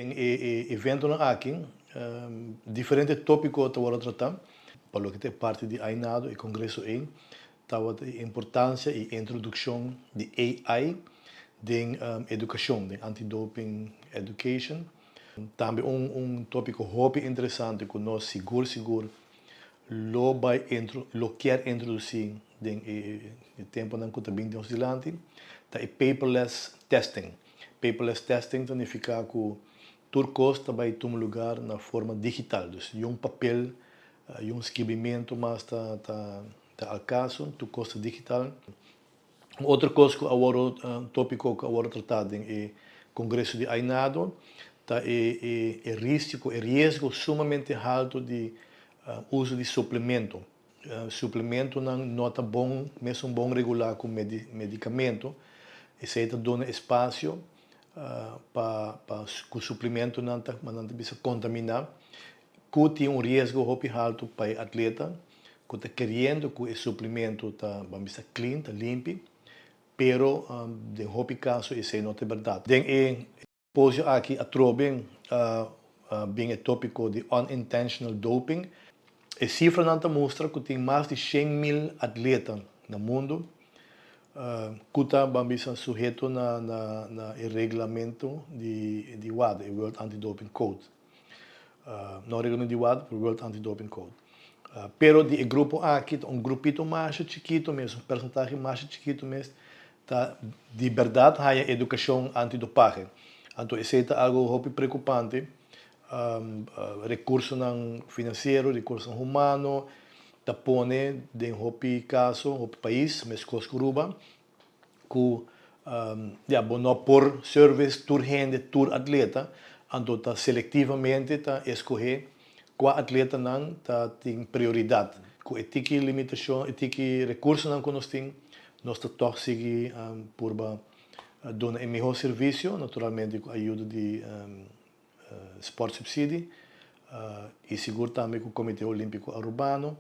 Den e eventonan aki diferente tópiko ta wòrdu tratá. Pa loke ta e parti di AINADO, e kongreso ei, tabata e importansia i introdukshon di AI den edukashon, den anti-doping education. Tambe un tópiko hopi interesante ku nos sigur sigur lo bai lo kier introdusí den e tempunan ku ta bin nos dilanti ta e paperless testing. Paperless testing ta nifiká ku tur kos ta bai tuma lugar na forma digital, dus niun papel, niun skibimentu mas ta ta al kaso, tur kos ta digital. Un otro kos ku awor un tópiko ku awor tratá den e kongreso di AINADO ta e e rísiko, e riesgo sumamente haltu di uso di suplemento. Suplementonan no ta bon, mesun bon regulá ku medikamentu. Esei ta duna espasio pa pa ku suplementonan ta nan ta bisa kontaminá, ku tin un riesgo hopi haltu pa e atleta ku ta keriendo ku e suplemento ta ban bisa clean, ta limpi, pero den hopi kaso esei no ta e bèrdat. Den e simposio aki atrobe a bin e tópiko di unintentional doping. E sifranan ta mustra ku tin mas di 100,000 atleta na mundu ku ta ban bisa suheto na e reglamento di WADA, e World Anti-Doping Code. No reglamento di WADA, pero World Anti-Doping Code. Pero di e grupo aki ta un grupito masha chikito mes, un persentahe masha chikito mes ta di berdad haya educacion antidopahe. Anto esey ta algo hopi preocupante. Recursonan financiero, recursonan humano ta pone den hopi caso, hopi pais, mescos cu Aruba, cu ya bo no por service tur hende, tur atleta, anto ta selectivamente ta escoge cua atletanan ta tin prioridad. Cu e tiki limitacion, e tiki recursonan cu nos tin, nos ta tog sigui purba duna e miho servicio, naturalmente cu ayudo di Sportsubsidie y sigur tambe cu Comite Olimpico Arubano.